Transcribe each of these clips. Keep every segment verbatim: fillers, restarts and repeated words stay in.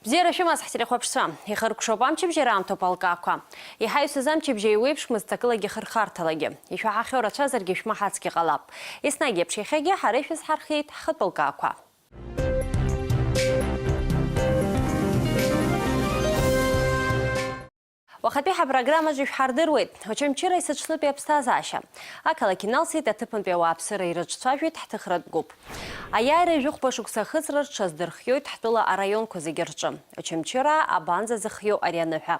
Бзиара шәымаз, ҳтелехәаԥшцәа! Ихыркәшоуп амчыбжьара аамҭоуп алкаақәа. Иҳаҩсыз амчыбжьа еиуеиԥшмызт ҵакылагьы хырхарҭалагьы. Ишәаҳахьоу рацәазаргьы шәмаҳацгьы ҟалап. Еснагь еиԥш иахьагьы ҳара ишәызҳархиеит ҳхатәы лкаақәа. Уахатәи ҳапрограммаҿы ишәҳардыруеит Очамчыра есыҽнытәи аԥсҭазаашьа. Ақалақь иналсит аҭыԥантәи ауааԥсыра ирыҿцәажәеит ҳҭыхратә гәыԥ. Аиааира жәохәба шықәса ахыҵра рҽаздырхиоит ҳтәыла араионқәа зегьы рҿы. Очамчыраа абанӡа зыхиоу ари аныҳәа.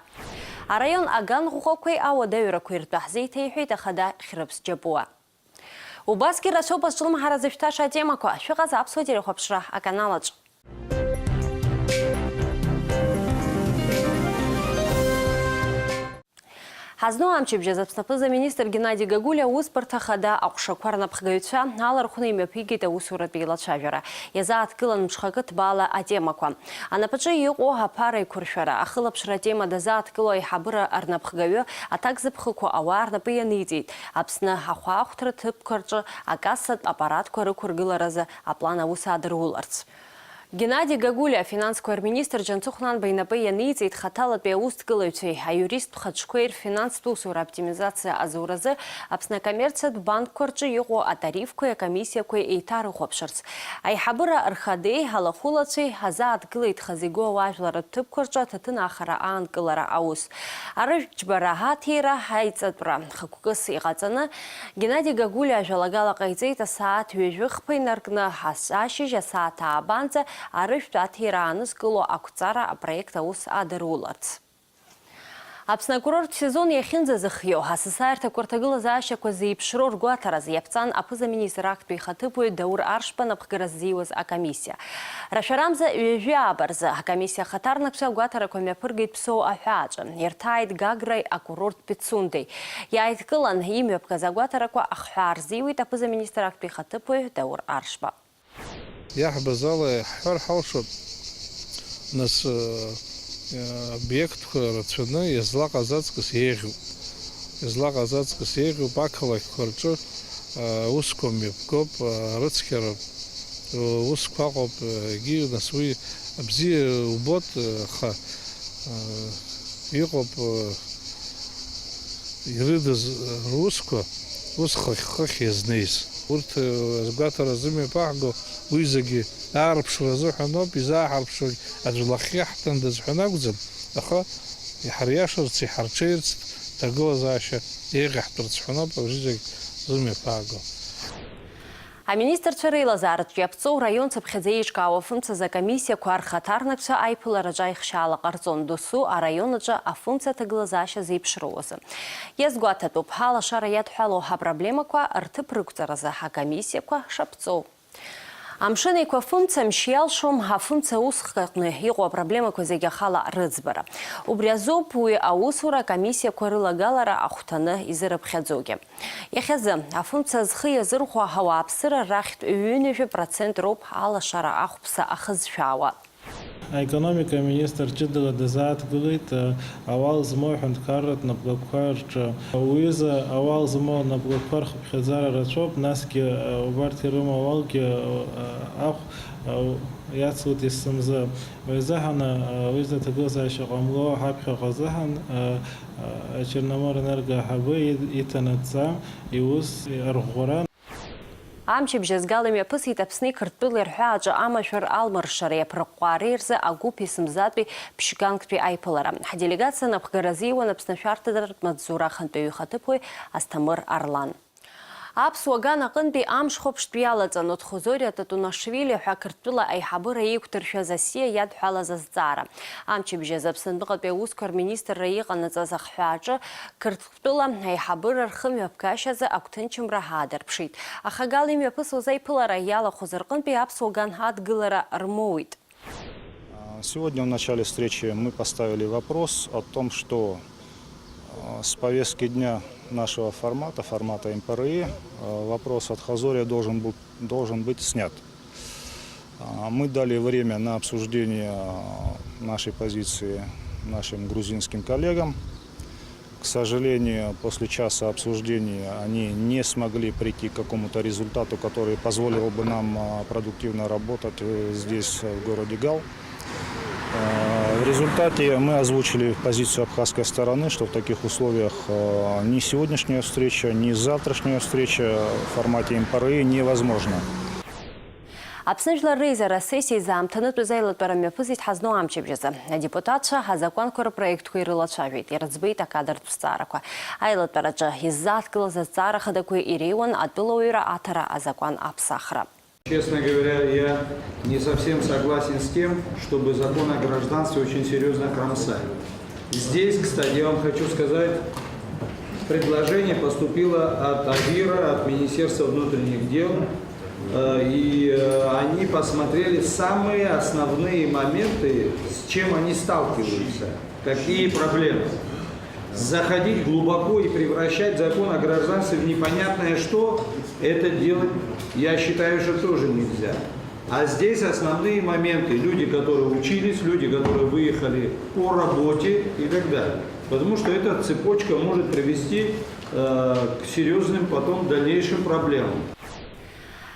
Араион аганӷәӷәақәеи ауадаҩрақәеи ртәы ҳзеиҭеиҳәеит ахада Хьрыԥс Џьапуа. Убасгьы рацәоуп азҿлымҳара зышәҭаша атемақәа. Шәыҟаз аԥсуа телехәаԥшра аканалаҿ. Ҳазну амчыбжьаз Аԥсны аԥыза-министр Геннади Гагулиа аусбарҭа хада аҟәшақәа рнапхгаҩцәа алархәны имҩаԥигеит аусуратә еилацәажәара. Иазааҭгылан мҽхакы ҭбаала атемақәа. Анапаҿы иҟоу аԥара еиқәыршәара, ахылаԥшра атема дазааҭгыло аиҳабыра рнапхгаҩы аҭак зыԥхықәоу ауаа рнапы ианиҵеит. Аԥсны ахәаахәҭра ҭыԥқәа рҿы акассатә аппаратқәа рықәыргыларазы аплан аус адыруларц. Геннади Гагулиа афинансқәа рминистр Џьансыхә Нанба инапы ианиҵеит хаҭалатәи аусҭгылаҩцәеи аиуристтә хаҿқәеи рфинанстә усура оптимизациа азуразы Аԥсны акоммерциатә банкқәа рҿы иҟоу атарифқәеи акомиссиақәеи еиҭарыхәаԥшырц. Аиҳабыра рхадеи алахәылацәеи азааҭгылеит хазы игоу ауаажәларратә ҭыԥқәа рҿы аҭаҭын аахара аанкылара аус. Арыжәтә џьбара аҭира аиҵатәра хықәкыс иҟаҵаны, Геннади Гагулиа ажәалагала ҟаиҵеит асааҭ ҩажәи хԥа инаркны, ас-, ашьыжь асааҭ аабанӡа арыжәтә аҭира аанызкыло ақәҵара апроект аус адыруларц. Аԥсны акурорттә сезон иахьынӡазыхиоу, асасааирҭақәа рҭагылазаашьақәа зеиԥшроу ргәаҭаразы иаԥҵан аԥыза-министр актәи ихаҭыԥуаҩ Даур Аршба напхгара ззиуаз акомиссиа. Рашәарамза ҩажәи ааба рзы акомиссиа ахаҭарнакцәа агәаҭарақәа мҩаԥыргеит Ԥсоу аҳәааҿы, ирҭааит Гаграи акурорт Пицундеи. Иааидкылан имҩаԥгаз агәаҭарақәа ахҳәаа рзиуит аԥыза-министр актәи ихаҭыԥуаҩ Даур Аршба. Иаҳбаз ала иаҳҳәар ҳалшоит, нас, э, обиектқәа рацәаны иазлаҟаз аҵкыс еиӷьуп. Иазлаҟаз аҵкыс еиӷьуп, ақалақьқәа рҿы, э, аусқәа мҩаԥгоуп, э, арыцқьара, э, усқәа ыҟоуп, э, егьи, нас, уи абзиа убоит, э, аха, э, иҟоуп, э, ирыдыз русқәа ус хыхь-хыхь иазнеиз. Урҭ, э, азгәаҭара зымҩаԥаҳго уи зегьы аарԥшра азыҳәан ауп, изааҳарԥшрагь аӡә лахьхьи ҳҭандаз ҳәа акәӡам, аха иҳариашарц, иҳарҽеирц, ҭагылазаашьа еиӷьаҳтәырц ҳәа ауп абри зегь зымҩаԥааго. Аминистрцәа реилазаараҿы иаԥҵоу раион цыԥхьаӡа еиҿкаау афымцазы акомиссиақәа рхаҭарнакцәа аиԥылараҿы аихшьаала ҟарҵон досу араион аҿы афымца аҭагылазаашьа зеиԥшроу азы. Иазгәаҭатәуп, алашара иадҳәалоу апроблемақәа рҭыԥ рықәҵаразы акомиссиақәа шаԥҵоу. Амшын Еиқәа афымца мшьы иалшом, афымца усхк аҟны иҟоу апроблемақәа зегьы ахала рыӡбара. Убри азоуп уи аусура акомиссиақәа рылагалара ахәҭаны изырыԥхьаӡогьы. Иахьазы, афымца зхы иазырхәо ауааԥсыра рахьтә ҩынҩажәа процент роуп алашара ахәԥса ахызшәаауа. Аекономика аминистр ҷыдала дазааҭгылеит, э, ауал змоу аҳәынҭқарратә наплагәқәа рҿы. Уҩыза ауал змоу наплагәқәа рхыԥхьаӡара рацәоуп, насгьы, э, убарҭ ирымоу ауалгьы, э, ахә, э, иацлоит есымзы. Уи азыҳәан, э, уҩыза аҭагылазаашьа ҟамло ҳаԥхьаҟа азыҳәан, э, э, Черноморэнерго аиҳабы и-, иҭанаҵ-, иус арӷәӷәара. Амчыбжь азгала имҩаԥысит Аԥсни Қырҭтәылеи рҳәааҿы амашәыр алмыршшареи аԥырҟәҟәаареи рзы агәыԥ есымзатәи ԥшьганктәи аиԥылара. Ҳделегациа напхгара азиуан Аԥсны ашәарҭадаратә маҵзура ахантәаҩы ихаҭыԥуаҩ Асҭамыр Арлан. Аԥсуа ган аҟынтәи амш хәаԥштә иалаҵан, Отхозориа Татунашвили ҳәа Қырҭтәыла аиҳабыра еиқәдыршәаз асиа иадҳәалаз азҵаара. Амчыбжь азы Аԥсынтәыҟатәи аусқәа рминистрра иҟанаҵаз ахҳәааҿы Қырҭ- Тәыла аиҳабыра рхымҩаԥгашьазы агәҭынчымра аадырԥшит. Ахагала имҩаԥысуаз аиԥылара иалахәыз рҟынтәи аԥсуа ган адгылара рмоуит. Сегодня в начале встречи мы поставили вопрос о том, что, э, с повестки дня нашего формата, формата М П Р И, э, вопрос Отхозория должен был, должен быть снят. А, мы дали время на обсуждение, а, нашей позиции нашим грузинским коллегам. К сожалению, после часа обсуждений они не смогли прийти к какому-то результату, который позволил бы нам, а, продуктивно работать, э, здесь, в городе Гал. А, В результате мы озвучили позицию абхазской стороны, что в таких условиях э, ни сегодняшняя встреча, ни завтрашняя встреча в формате МПРИ невозможна. Аԥсны Жәлар Реизара асессиа изаамҭанытәыз аилатәара мҩаԥысит ҳазну амчыбжь азы. Адепутатцәа азакәанқәа рпроектқәа ирылацәажәеит, ирыӡбеит акадартә зҵаарақәа. Аилатәараҿы иззааҭгылаз азҵаара хадақәа иреиуан атәылауаҩра аҭара азакәан аԥсахра. Честно говоря, я не совсем согласен с тем, чтобы закон о гражданстве очень серьезно кромсали. Здесь, кстати, я вам хочу сказать, предложение поступило от АВИРа, от Министерства внутренних дел, э, и э, они посмотрели самые основные моменты, с чем они сталкиваются, какие проблемы. Заходить глубоко и превращать закон о гражданстве в непонятное что, это делать, я считаю, что тоже нельзя. А здесь основные моменты, люди, которые учились, люди, которые выехали по работе и так далее. Потому что эта цепочка может привести э, к серьезным потом дальнейшим проблемам.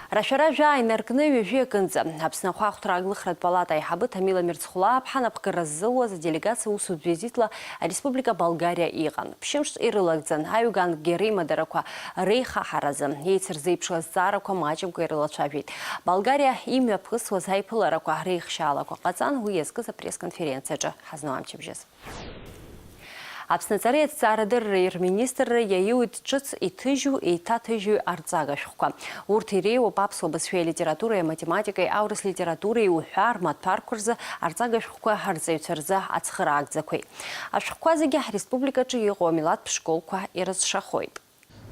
Рашәара жәаа инаркны ҩажәи акынӡа Аԥсны ахәаахәҭра аглыхратә палата аиҳабы Ҭамила Мирцхәлаа-ԥҳа напхгара ззылуаз аделегациа усутә визитла ареспублика Болгариа иҟан. Ԥшьымш ирылагӡан аҩганкгьы реимадарақәа реихаҳаразы, еицырзеиԥшу азҵаарақәа маҷымкәа ирылацәажәеит. Болгариа имҩаԥысуаз аиԥыларақәа реихшьаалақәа ҟаҵан, уи иазкыз апресс-конференциаҿы ҳазну амчыбжьаз. Аԥсны аҵареи аҭҵаарадырреи рминистрра иаиуит ҿыц иҭыжьу, еиҭаҭыжьу арҵага шәҟәқәа. Урҭ иреиуоуп аԥсуа бызшәеи алитературеи, аматематикеи, аурыс литературеи уҳәа рмаҭәарқәа рзы арҵага шәҟәқәа арҵаҩцәа рзы ацхыраагӡақәеи. Ашәҟәқәа зегьы ҳреспубликаҿы иҟоу амилаҭтә школқәа ирыцәшахоит.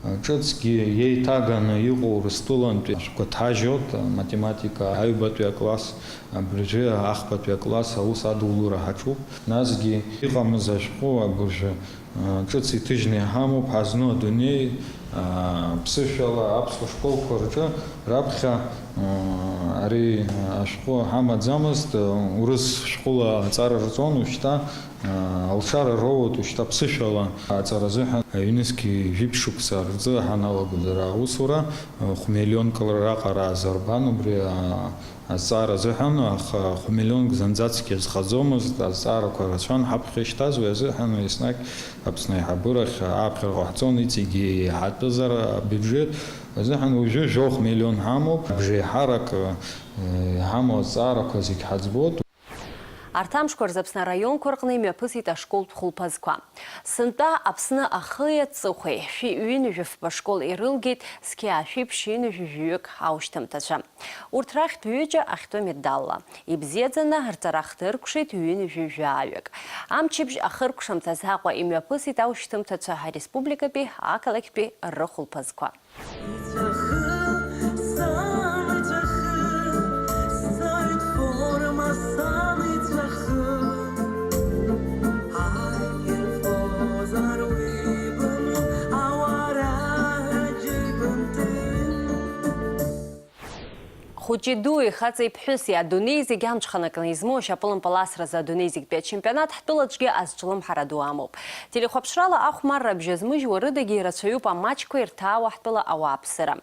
Ҿыцгьы еиҭаганы иҟоу Урыстәылантәи ашәҟәқәа ҭажьуп, аматематика аҩбатәи акласс, абыржәы ахԥатәи акласс аус адулара ҳаҿуп. Насгьы иҟамыз ашәҟәы абыржәы, а, ҿыц иҭыжьны иҳамоуп, ҳазну адунеи, а, ԥсышәала аԥсуа школқәа рҿы раԥхьа, а, ари ашәҟәы ҳамаӡамызт, а, урыс шәҟәыла аҵара рҵон, ушьҭа Алшара роуеит ушьҭа ԥсышәала аҵара азыҳәан ҩнызқьи жәиԥшь шықәса рзы ҳаналагоз ара аусура, хә-миллионк раҟара азырбан убри азҵаара азыҳәан, аха хә-миллионк зынӡацгьы азхаӡомызт, азҵаарақәа рацәан ҳаԥхьа ишьҭаз, уи азыҳәан еснагь Аԥсны аиҳабырахь ааԥхьара ҟаҳҵон, иҵегьы еиҳатәызар абиуџьет азыҳәан уажәы жәохә миллион ҳамоуп, абжеиҳарак иҳамоу азҵаарақәа зегь ҳаӡбоит. Арҭ амшқәа рзы Аԥсны араионқәа рҟны имҩаԥысит ашколтә хәылԥазқәа. Сынтәа Аԥсны ахи аҵыхәеи шәи ҩынҩажәи фба школ ирылгеит зқьи аашәи ԥшьынҩажәи жәаҩык аушьҭымҭацәа. Урҭ рахьтә ҩыџьа ахьтәы медалла ибзиаӡаны рҵара хҭыркәшеит ҩынҩажәи жәаҩык. Амчыбжь ахыркәшамҭаз Аҟәа имҩаԥысит аушьҭымҭацәа ареспубликатәи ақалақьтәи рыхәылԥазқәа. Иҵәахы, сан иҵәахы, сцоит форма, сан иҵәахы. Ааи, ирфозар уи бымҩа, ауаа раҳәа џьеибымтәын. Хәыҷи дуи, хаҵеи ԥҳәыси, адунеи зегь амҽханакны измоу ашьапылампыл асразы адунеи зегьтәи ачемпионат ҳтәылаҿгьы азҿлымҳара ду амоуп. Телехәаԥшрала ахәмарра бжьазмыжьуа рыдагьы ирацәаҩуп амаҷқәа ирҭаауа ҳтәыла ауааԥсыра.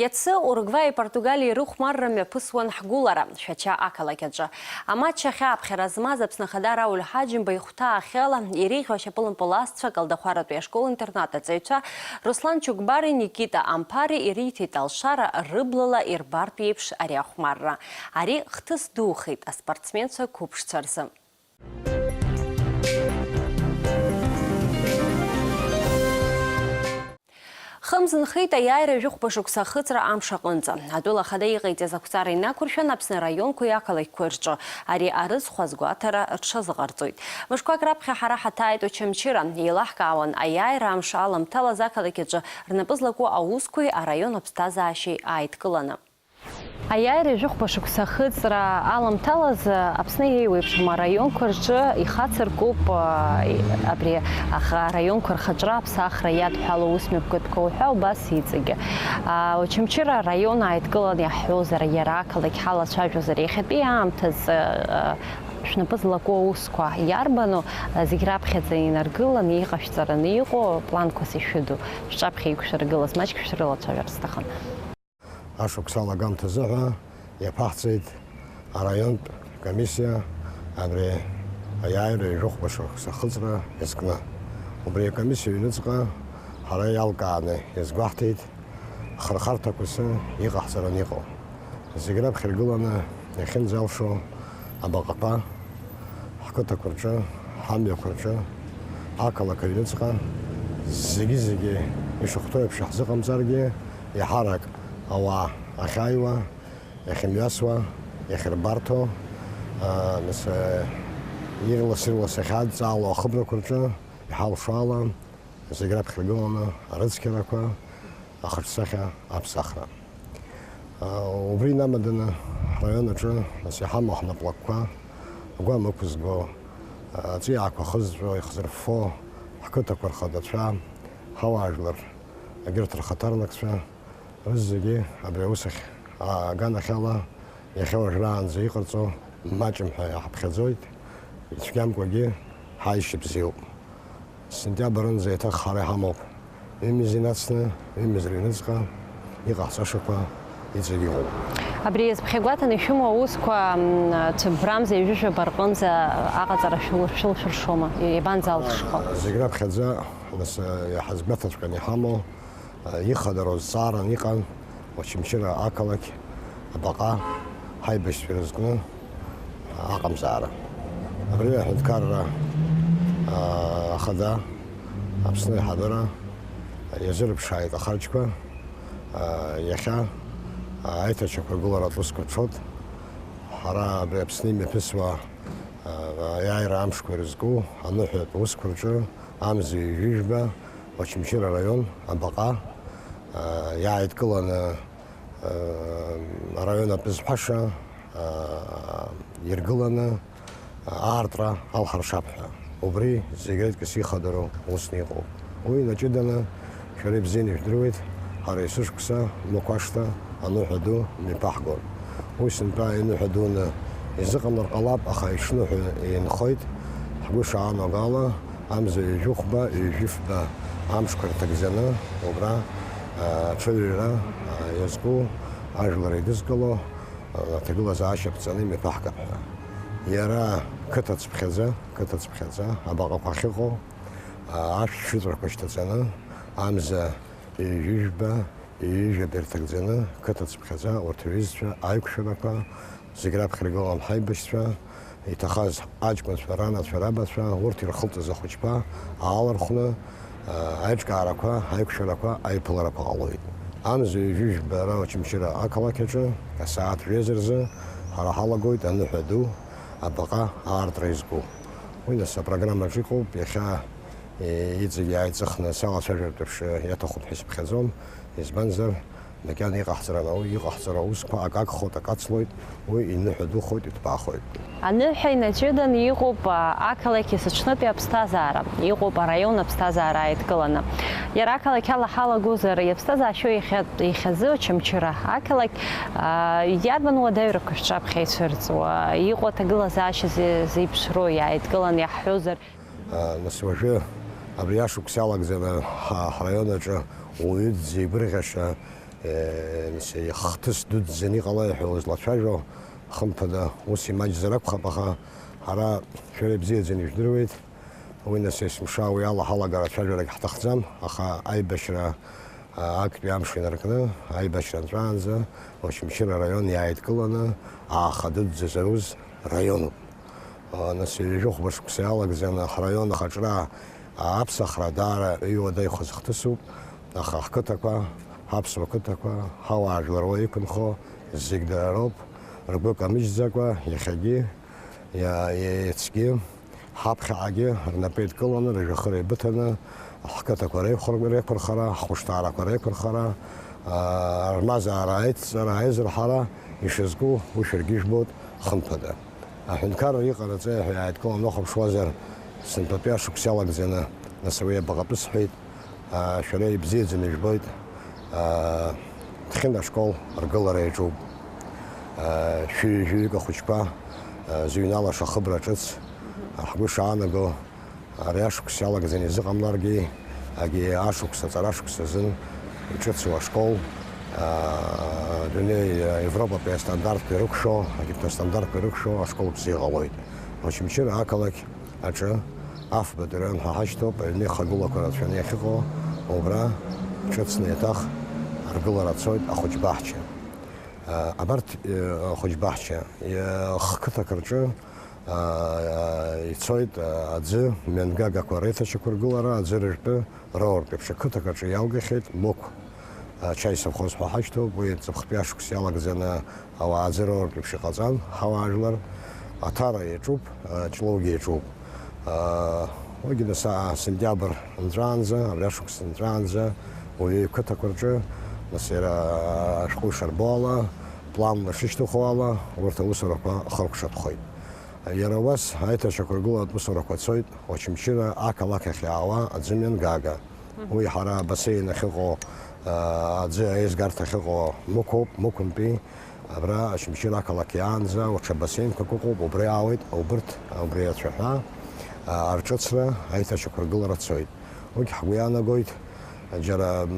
Иацы Уругваии Португалиеи рыхәмарра мҩаԥысуан ҳгәылара, Шәача ақалақь аҿы. Амаҷ ахьааԥхьара змаз Аԥсны Ахада Рауль Ҳаџьымба ихәҭаахьала иреиӷьу ашьапылампыл асцәа Калдахәаратәи ашкол-интернат аҵаҩцәа Руслан Чугбари Никита Амԥари ириҭеит алшара рыблала ирбартә еиԥш ари ахәмарра. Ари хҭыс духеит аспортсменцәа қәыԥшцәа рзы. Хымз нхеит аиааира жәохәба шықәса ахыҵра амш аҟынӡа. Атәыла ахада иҟаиҵаз ақәҵара инақәыршәан, Аԥсны араионқәеи ақалақьқәеи рҿы ари арыцхә азгәаҭара рҽазыҟарҵоит. Мышқәак раԥхьа ҳара ҳаҭааит Очамчыра. Еилаҳкаауан аиааира амш аламҭалаз ақалақь аҿы рнапы злаку аусқәеи араион аԥсҭазаашьеи ааидкыланы. Аиааира жәохәба шықәса ахыҵра аламҭалаз Аԥсны еиуеиԥшым араионқәа рҿы ихацыркуп, а, абри аха-, араионқәа рхаҿра аԥсахра иадҳәало ус мҩаԥгатәқәа уҳәа убас иҵегьы. А, Очамчыра араион ааидкылан иаҳҳәозар, иара ақалақь ҳалацәажәозар, иахьатәи аамҭазы, а, шәнапы злаку аусқәа иарбану, а, зегь раԥхьаӡа инаргыланы, иҟашәҵараны иҟоу планқәас ишәыду, шәҿаԥхьа иқәшәыргылаз маҷк шәрылацәажәар сҭахын. Ашықәс алагамҭазы ҳәа иаԥаҳҵеит араионтә комиссиа абри Аиааира ҩажәи хәба шықәса ахыҵра иазкны. Убри акомиссиа аҩныҵҟа ҳара иалкааны иазгәаҳҭеит ахырхарҭақәа асы иҟаҳҵараны иҟоу. Зегь раԥхьа иргыланы иахьынӡалшо абаҟақәа, ҳқыҭақәа рҿы, ҳамҩақәа рҿы, ақалақь аҩныҵҟа, зегьы-зегьы ишахәҭоу еиԥш иаҳзыҟамҵаргьы, еиҳарак ауаа ахьааиуа, иахьымҩасуа, иахьырбарҭо, аа, нас, э, ирлас-ирлас иахьадҵаало ахыбрақәа рҿы, иҳалшо ала, зегь раԥхьа иргыланы арыцқьарақәа, ахаҿсахьа аԥсахра. Аа, убри инамаданы ҳраион аҿы, нас, иҳамоу ҳнаплакқәа, агәам ықәызго, аҵиаақәа хызҵәо, ихзырффо, ҳқыҭақәа рхадацәа, ҳауаажәлар, егьырҭ рхаҭарнакцәа, рызегьы абри аус ахь, аганахьала иахьа уажәраанӡа иҟарҵо маҷым ҳәа иаҳԥхьаӡоит, ицәгьамкәагьы ҳаишьа бзиоуп. Сентиабрынӡа еиҭах ҳара иҳамоуп. Ҩымз инацны, ҩымз рыҩныҵҟа иҟаҳҵашақәа иҵегь иҟоуп. Абри иазԥхьагәаҭаны ишәымоу аусқәа, м, ҭыбрамза ҩажәижәаба рҟынӡа аҟаҵара шәыл-, шәылшәыршома? Иабанӡалшо? Зегь раԥхьаӡа, нас, иҳазгәаҭаҵәҟьаны иҳамоу, ихадароу зҵааран иҟан Очамчыра ақалақь абаҟа ҳаибашьцәа ирызкны аҟамзаара. Абри аҳәынҭқарра, аа, ахада, Аԥсны аиҳабыра иазырԥшааит ахарџьқәа, аа, иахьа, аа, аиҭачақәыргыларатә усқәа рҽот. Ҳара абри Аԥсны имҩаԥысуа, аа, аиааира амшқәа ирызку аныҳәатә усқәа рҿы Амза ҩажәижәба, Очамчыра араион, абаҟа, аа, иааидкыланы, аа, араион атәы зҳәаша, аа, иргыланы, аа, аартра алҳаршап ҳәа. Убри зегь реидкьыс ихадароу усны иҟоуп. Уи инаҷыданы, шәара ибзианы ижәдыруеит, ҳара есышықәса Мықәашҭа аныҳәа ду мҩаԥаҳгон. Уи сынтәа аныҳәа дуны изыҟамлар ҟалап, аха иҽныҳәа инхоит. Ҳгәы шаанаго ала, амза ҩажәи хәба, ҩажәи фба амшқәа ирҭагӡаны, убра, аа, аҽаҩра, аа, иазку, ажәлар еидызкыло, аа, аҭагылазаашьа ԥҵаны имҩаԥаҳгап ҳәа. Иара қыҭа цыԥхьаӡа, қыҭа цыԥхьаӡа, абаҟақәа ахьыҟоу, аа, ашәҭ шыҵәрақәа шьҭаҵаны, амза ҩажәи жәба, ҩажәи жәаба ирҭагӡаны, қыҭа цыԥхьаӡа урҭ рҩызцәа аиқәшәарақәа, зегь раԥхьа иргылан ҳаибашьцәа, иҭахаз аҷкәынцәа, ранацәа, рабацәа, урҭ ирхылҵыз ахәыҷқәа аалархәны, аа, аиҿкаарақәа, аиқәшәарақәа, аиԥыларақәа ҟалоит. Амза ҩажәи жәба ара Очамчыра ақалақь аҿы асааҭ жәеиза рзы ҳара ҳалагоит аныҳәа ду, абаҟа аартра изку. Уи нас апрограммаҿ иҟоуп, иахьа, е, иҵегь иааиҵыхны салацәажәартә еиԥш, е, иаҭахуп ҳәа исыԥхьаӡом, избанзар, макьана иҟаҳҵаран ауеит, иҟаҳҵара аусқәа акы агхоит, акы ацлоит, уи иныҳәа духоит, иҭбаахоит. Аныҳәа инаҷыданы иҟоуп, а, ақалақь есыҽнытәи аԥсҭазаара, иҟоуп араион аԥсҭазаара ааидкыланы. Иара ақалақь ала ҳалагозар, иаԥсҭазаашьоу иахьа-, иахьазы Очамчыра ақалақь, а, иарбан уадаҩрақәа шәҿаԥхьа ицәырҵуа, иҟоу аҭагылазаашьа зе-, зеиԥшроу иааидкыланы иаҳҳәозар? А, нас уажәы абри ашықәс иалагӡаны ҳа-, ҳраион аҿы уаҩы дзеигәырӷьаша, э, нас ихҭыс дуӡӡаны иҟалеи ҳәа узлацәажәо, хымԥада, ус имаҷзар акәхап, аха ҳара шәара ибзиаӡаны ижәдыруеит. Уи нас есымша уи ала ҳалагара цәажәарагь ҳҭахӡам, аха аибашьра, а, актәи амш инаркны, аибашьра нҵәаанӡа Очамчыра араион иааидкыланы ааха дуӡӡа зауз раионуп. Нас ҩажәи хәба шықәса иалагӡаны ҳраион ахаҿра аԥсахра даара иуадаҩхаз хҭысуп, аха ҳқыҭақәа, ҳаԥсуа қыҭақәа, ҳауаажәлар уа иқәынхо зегь дара роуп, ргәы камыжьӡакәа иахьагьы, иа-, иацгьы, ҳаԥхьаҟагьы рнапы еидкыланы, рыжәҩахыр еибыҭаны, ҳқыҭақәа реиқәыр-, реиқәырхара, ҳхәышҭаарақәа реиқәырхара, аа, рмазаара аицҵара, аизырҳара ишазку уи шәаргьы ижәбоит, хымԥада. Аҳәынҭқарра иҟанаҵеи ҳәа иааидкыланы уахәаԥшуазар, сынтәатәи ашықәс иалагӡаны, нас уи абаҟатәы сҳәеит, аа, шәара ибзиаӡаны ижәбоит, аа, Ҭхьын ашкол аргылара иаҿуп. Аа, шәи-жәаҩык ахәыҷқәа, аа, зыҩналаша ахыбра ҿыц, ҳгәы шаанаго, ари ашықәс иалагӡаны изыҟамларгьы, агьи ашықәс, аҵарашықәс азын иҿыцу ашкол, аа, адунеи, Европатәи астандартқәа ирықәшәо, Египет астандартқәа ирықәшәо ашкол бзиа ҟалоит. Очамчыра ақалақь аҿы афбатәи араион ҳәа ҳашьҭоуп, аҩны ихагылақәа рацәаны иахьыҟоу, убра ҿыцны еиҭах аргылара цоит ахәыҷбаҳча. Абарҭ ахәыҷбаҳча хқыҭак рҿы ицоит аӡы мҩангагақәа реиҭашьақәыргылара, аӡы рыжәтәы роуртә еиԥш ақыҭак аҿы иалгахьеит Мықә ачаи совхоз ҳәа ҳашьҭоуп, уи ҵыԥхтәи ашықәс иалагӡаны ауаа аӡы роуртә еиԥш иҟаҵан, ҳауаажәлар аҭара иаҿуп, Ҷлоугьы иаҿуп. Уигьы нас сентиабр нҵәаанӡа, абри ашықәс нҵәаанӡа уаҩы иқыҭақәа рҿы, нас иара ашәҟәы ишарбо ала, планла ишышьҭыху ала, урҭ аусурақәа хыркәшатәхоит. Иара убас аиҭашьақәыргылатә усурақәа цоит Очамчыра ақалақь ахь иаауа аӡы мҩангага. Уи ҳара абасеин ахьыҟоу, аӡы аизгарҭа ахьыҟоу Мықәоуп, Мықәынтәи абра Очамчыра ақалақь иаанӡа уаҽа басеинқәак ыҟоуп, убра иаауеит, убырҭ, убри ацәаҳәа арҿыцра аиҭашьақәыргылара цоит. Уигь ҳгәы иаанагоит, џьара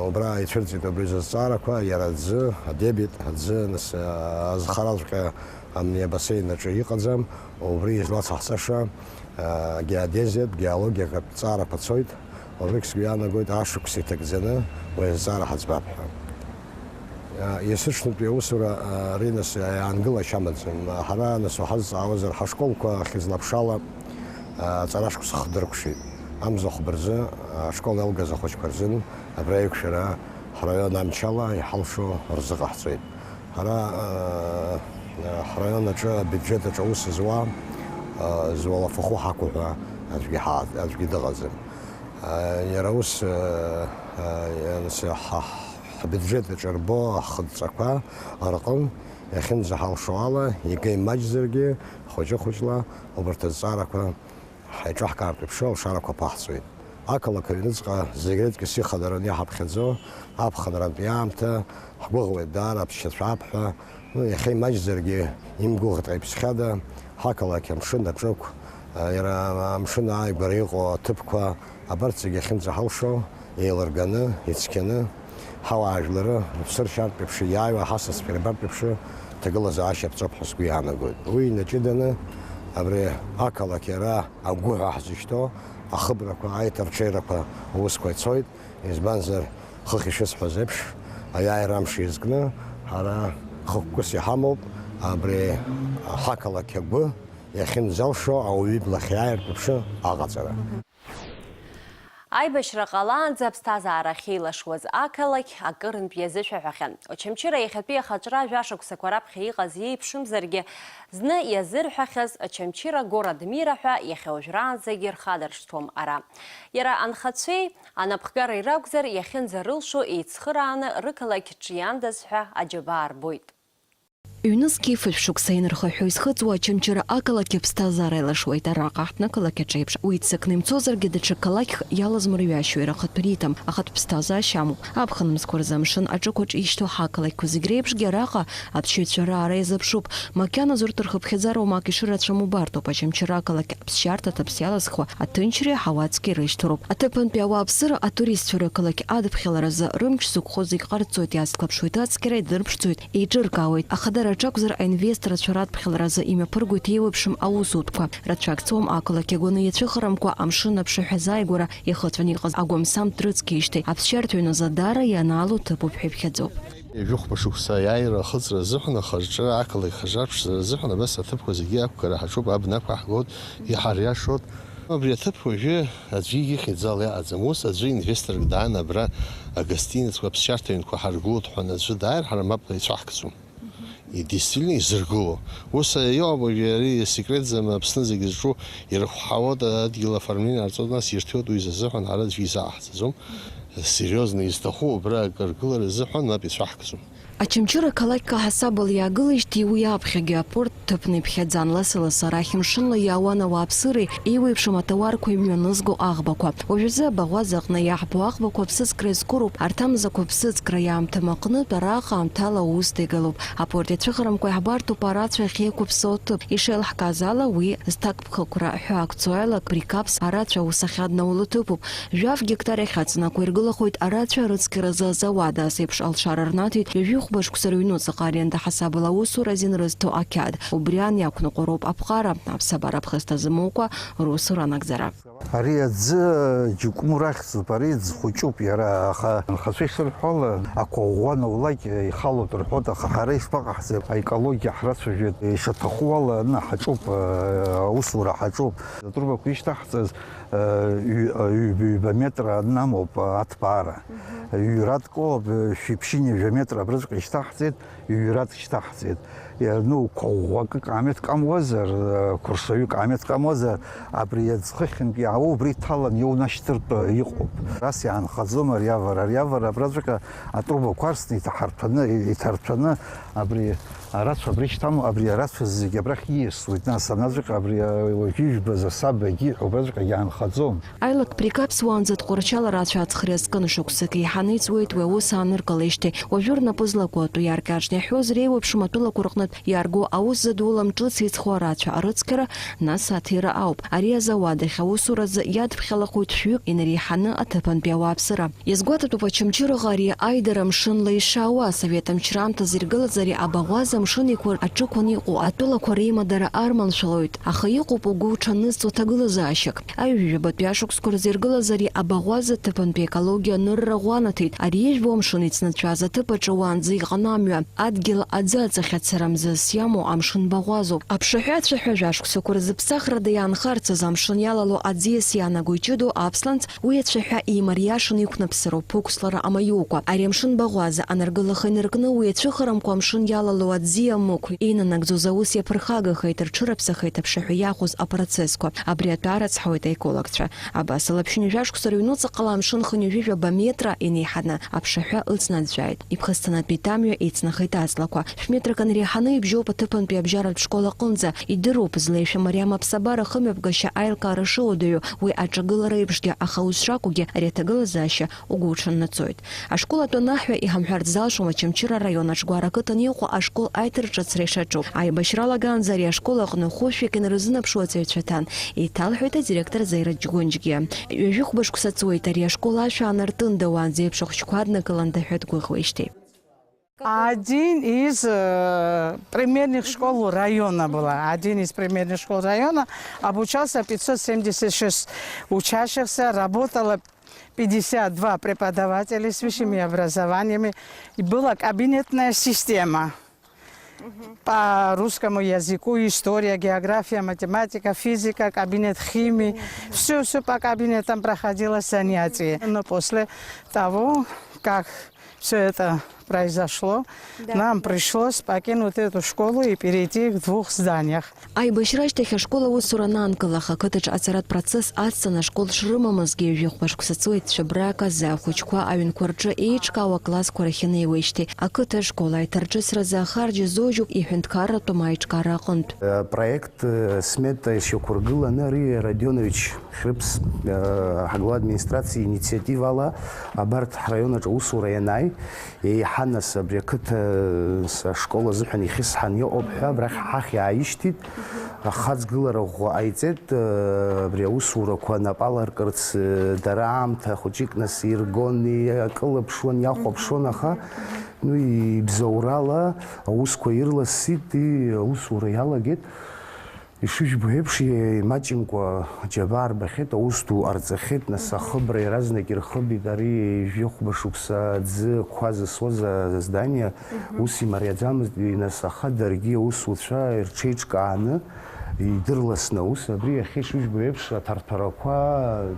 убра ицәырҵит убри зызҵаарақәа, иара аӡы, адебит, аӡы, нас, азхараҵәҟьа амни абасеин аҿы иҟаӡам, убри излацаҳҵаша геодезиатә, геологиатә ҭҵаарақәа цоит, уажәыгь сгәы иаанагоит ашықәс иҭагӡаны уи азҵаара ҳаӡбап ҳәа. Есыҽнытәи аусура ари нас иаангылашьа амаӡам. Ҳара нас уҳазҵаауазар, ҳашколқәа хьыӡла-ԥшала аҵарашықәс хдыркәшеит. Амза хәба рзы ашкол иалгаз ахәыҷқәа рзын абра еиқәшәара ҳраион амчала иҳалшо рзыҟаҳҵоит. Ҳара ҳраион аҿы абиуџьет аҿы аус зуа, зуалафахәы ҳақәу ҳәа аӡәгьы ҳа-, аӡәгьы дыҟаӡам. Иара ус, ҳа-, ҳбиуџьет аҿы рбо ахыдҵақәа рҟын иахьынӡаҳалшо ала, икеимаҷзаргьы, хәыҷы-хәыҷла убарҭ азҵаарақәа ҳаиҿаҳкаартә еиԥш алшарақәа ԥаҳҵоит. Ақалақь аҩныҵҟа зегь рыдкьыс ихадараны иҳаԥхьаӡо аԥхынрантә иаамҭа ҳгәыӷуеит даара аԥсшьацәа аԥҳәа, ну, иахьа имаҷзаргьы имгәыӷт аиԥсхьада, ҳақалақь амшын аҿықә, иара амшын ааигәара иҟоу аҭыԥқәа, абарҭ зегьы ахьынӡаҳалшо еилырганы, ицқьаны, ҳауаажәлары рыԥсы ршьартә еиԥш иааиуа ҳасасцәа ирбартә еиԥш ҭагылазаашьа ԥҵоуп ҳәа сгәы иаанагоит. Уи инаҷыданы абри ақалақь ара агәы ҳәа ҳзышьҭоу ахыбрақәа, аиҭарҽеирақәа аусқәа ицоит, избанзар, хыхь ишысҳәаз еиԥш, аиааира амш иазкны ҳара хықәкыс иҳамоуп абри ҳақалақь агәы иахьынӡалшо ауаҩы ибла ахьиааиртә еиԥш аҟаҵара. Аибашьра ҟалаанӡа аԥсҭазаара ахьеилашуаз ақалақь акырынтә иазышәаҳәахьан. Очамчыра иахьатәи ахаҿра жәашықәсақәа раԥхьа иҟаз иеиԥшымзаргьы, зны иазырҳәахьаз Очамчыра город мира ҳәа иахьа уажәраанӡагьы рхадыршҭуам ара. Иара анхацәеи анапхгареи ракәзар, иахьынӡарылшо еицхырааны рықалақь ҿиандаз ҳәа аџьабаа рбоит. Ҩнызқьи фышә шықәса инархыҳәҳәо изхыҵуа Очамчыра ақалақь аԥсҭазаара еилашуеит араҟа, аҳҭнықалақь аҿеиԥш. Уи иццакны имцозаргьы, даҽа қалақьк иалазмырҩашьо ирахатәы риҭам, ахатә ԥсҭазаашьа амоуп. Аԥхын мзқәа рзы амшын аҿықәаҿ ишьҭоу ҳақалақьқәа зегь реиԥшгьы араҟа аԥсшьаҩцәа раара иазыԥшуп. Макьаназы урҭ рхыԥхьаӡара уамак ишырацәам убартоуп, Очамчыра ақалақь аԥсшьарҭа аҭыԥс иалызхуа аҭынчреи аҳауа цқьеи рышьҭоуроуп. Аҭыԥантәи ауааԥсыра атуристцәа рықалақь адыԥхьаларазы рымч зықәхоз зегь ҟарҵоит, иазҭқәа ԥшуеит, ацқьара идырԥшӡоит, еиҿыркаауеит. Ахадара аҿакәзар, аинвесторцәа радԥхьаларазы имҩаԥыргоит еиуеиԥшым аусутәқәа. Рацәак цом ақалақь агәаны иацәыхарамкәа амшын аԥшаҳәа азааигәара ихыҵәаны иҟаз агәамсамҭ дрыцқьеижьҭеи аԥсшьарҭа ҩназы даара ианаало ҭыԥуп ҳәа иԥхьаӡоуп. Ҩажәи хәба шықәса аиааира ахыҵра азыҳәан, ахаҿра ақалақь хажаԥшьра азыҳәан абас аҭыԥқәа зегьы ақәгара ҳаҿуп, абнақәа ҳгоит, иҳариашоит. Абри аҭыԥ уажәы аӡәы ихьӡала иҟаӡам. Ус аӡәы инвесторк даан абра агостиницқәа, аԥсшьарҭа ҩнқәа ҳаргылоит ҳәа аӡәы дааир, ҳара мап ицәаҳкӡом. И действительно изыргыло. Ус иоуп, уажәы ари секретӡам, Аԥсны зегьы зҿу ирыхәҳауоит, адгьыл оформление ҟарҵоит, нас ирҭиуеит, уи изазыҳәан ҳара аӡәгьы изаҳаҳҵаӡом. Сериозно изҭаху убра акы аргылара азыҳәан мап ицәаҳкӡом. Очамчыра қалақьқәа ҳасабала иаагылеижьҭеи уи аԥхьагьы апорт ҭыԥны иԥхьаӡан, лассы-лассы арахь мшынла иаауан ауааԥсыреи еиуеиԥшым аҭауарқәеи имҩанызго аӷбақәа. Уажәазы абаӷәаза аҟны иаҳбо аӷбақәа аԥсыӡкра иазкыроуп, арҭ амзақәа аԥсыӡкраи аамҭам аҟнытә араҟа аамҭала аус ҭагылоуп. Апорт иацәыхарамкәа иаҳбартәуп арацәа ахьеиқәыԥсоу аҭыԥ. Ишеилаҳкааз ала, уи зҭакԥхықәра ҳәа акцо аилак Брикапс арацәа аус ахьаднауло ҭыԥуп. Жәаф геқтар иахьаҵанакуа иргылахоит арацәа рыцқьаразы азауад, ас еиԥш алшара рнаҭеит ҩажәи Хәба шықәса рыҩнуҵаҟа аренда ҳасабала аусура азин рызҭо ақьаад. Убри аан иақәныҟәароуп аԥҟара, аԥсабара ԥхасҭа змоукәа русура анагӡара. Ари аӡы џьыкәмыр ахьӡуп, ари ӡ хәыҷуп иара, аха анхацәа ишырҳәо ала, ақәыӷәӷәа наулак ихалоит рҳәоит, аха ҳара ишԥаҟаҳҵеи, аекологиа ҳрацәажәоит, ишаҭаху ала аны ҳаҿуп, аусура ҳаҿуп. Атрубақәа ишьҭаҳҵаз, ҩ-, ҩба, ҩба метра аны амоуп аҭбаара. Ҩратә Кылоуп, шәиԥшьыни жәа метр абраҵәҟьа ишьҭаҳҵеит, ҩратә шьҭаҳҵеит. Иа-, ну, қәыӷәӷәакык аамеҭ ҟамуазар, қәыршаҩык аамеҭ ҟамуазар, абри аӡхыхьынтә иаау, убри иҭалан иоунашьҭыртә иҟоуп. Ас иаанхаӡом ари авара. Ари авара абраҵәҟьа атрубақәа арсны иҭаҳарҭәаны, иҭарҭәаны, абри арацәа абри шьҭаму, абри арацәа зегьы абрахь ииасуеит. Нас анаҵәҟьа абри, а, уажәы ижәбаз асаба егьиҳәо абраҵәҟьа иаанхаӡом. Аилак-прикаԥсуаанӡа Тҟәарчал арацәа аҵхра иазкын, шықәсык еиҳаны иҵуеит уи аус ааныркылеижьҭеи. Уажәы рнапы злаку атәы иаркьаҿны иаҳәоз реиуеиԥшым атәылақәа рҟнытә иаарго аус задула мҿыц иҵхо арацәа арыцқьара, нас аҭира ауп. Ари азауад ахь аусуразы иадԥхьалахоит шәҩык инареиҳаны аҭыԥантәи ауааԥсыра. Иазгәаҭатәуп Очамчыраҟа ари аидара мшынла ишаауа, асовет амчраамҭазы иргылаз ари абаӷәаза амшын еиқәа аҿықәан иҟоу атәылақәа реимадара арманшәалоит, аха иҟоуп угәы уҽанызҵо ҭагылазаашьак. Аҩажәабатәи ашықәсқәа рзы иргылаз ари абаӷәаза аҭыԥантәи аекологиа анырра ӷәанаҭеит, ари ижәбо амшын ицнаҵәаз аҭыԥ аҿы уаанӡа иҟан амҩа, адгьыл аӡы аҵахь ацара мзызс иамоу амшын баӷәазоуп. Аԥшаҳәа ацәаҳәа жәашықәсақәа рзы ԥсахрада иаанхарцаз амшын иалало аӡиас иаанаго иҷыдоу аԥсланҵ, уи ацәаҳәа еимариашаны иқәнаԥсароуп ԥықәслара амаиукәа. Ари амшын баӷәаза анаргылаха инаркны, уи ацәыхарамкәа амшын иалало аӡиа мықә инанагӡоз аус иаԥырхагахеит, рҽырыԥсахеит аԥшаҳәа иахәоз апроцессқәа. Абри атәы арыцҳауеит аекологцәа. Абас ала ԥшьынҩажәа шықәса рыҩнуҵаҟала амшын хынҩажәижәаба метра инеиҳаны аԥшаҳәа ыҵнаӡәӡәааит. Иԥхасҭанатәи амҩа ицнахеит аҵлақәа. Шәметрак анреиҳаны ибжьоуп аҭыԥантәи абжьаратә школ аҟынӡа. Идыруп, злеишәа мариам аԥсабара хымҩаԥгашьа аилкаара шыуадаҩу, уи аҿагылара еиԥшгьы, аха ус шакәугьы ари аҭагылазаашьа угәы уҽаннаҵоит. Ашкол атәы анаҳҳәа, иҳамҳәарц залшом Очамчыра араион Аҿгәара ақыҭан иҟоу ашкол аиҭарҿыцра ишаҿу. Аибашьра алагаанӡа ари ашкол аҟны хәышәҩык инарзынаԥшуа аҵаҩцәа ҭан, еиҭалҳәеит адиректор Заира Џьгәынџьгиа. Ҩажәи хәба шықәса ҵуеит ари ашкол ашәа аанартында, уаанӡа еиԥш ахәыҷқәа аднакыланда ҳәа дгәыӷуеижьҭеи. Один из, э, примерных школ района была. Один из примерных школ района. Обучался пятьсот семьдесят шесть учащихся, работало пятьдесят два преподавателя с высшими образованиями. И была кабинетная система. По русскому языку, история, география, математика, физика, кабинет химии. Все, все по кабинетам проходило занятие. Но после того, как все это произошло, нам пришлось покинуть эту школу и перейти в двух зданиях. Аибашьра ашьҭахь ашкол аусура анаанкылах, ақыҭаҿ аҵаратә процесс ацҵаны ашкол шрымамызгьы, ҩажәи хәба шықәса ҵуеит Цәыбрак азы ахәыҷқәа аҩнқәа рҿы еиҿкаау аклассқәа рахь инеиуеижьҭеи. Ақыҭа ашкол аиҭарҿыцразы ахарџь зоужьуп иҳәынҭқарратәым аиҿкаараҟынтә. Э, проект, э, смета ишьақәыргыланы ари Родионович Хьрыԥс, э, ҳглава администрациа инициативала абарҭ ҳраион аҿы аусура ианааи, еиҳа нас абри ақыҭа, э, ашкол азыҳәан ихьысҳан иҟоуп ҳәа абрахь ҳахь иааишьҭит. Ахаҵгылара ӷәӷәа ҟаиҵеит, э, абри аусурақәа нап аларкырц, э, дара аамҭа хәыҷык нас иргон, иакылыԥшуан, иахәаԥшуан, аха, ну, ибзоурала аусқәа ирласит, и-, аусура иалагеит. Ишыжәбо еиԥш, имаҷымкәа џьабаа рбахьеит, аус ду ҟарҵахьеит, нас ахыбра иаразнак ирхыбит ари ҩажәи хәба шықәса аӡы қәа зысуаз аздание, ус имариаӡамызт, нас аха даргьы аусуцәа рҽеиҿкааны, идырласны аус, абри иахьа ишыжәбо еиԥш, аҭарҭәарақәа,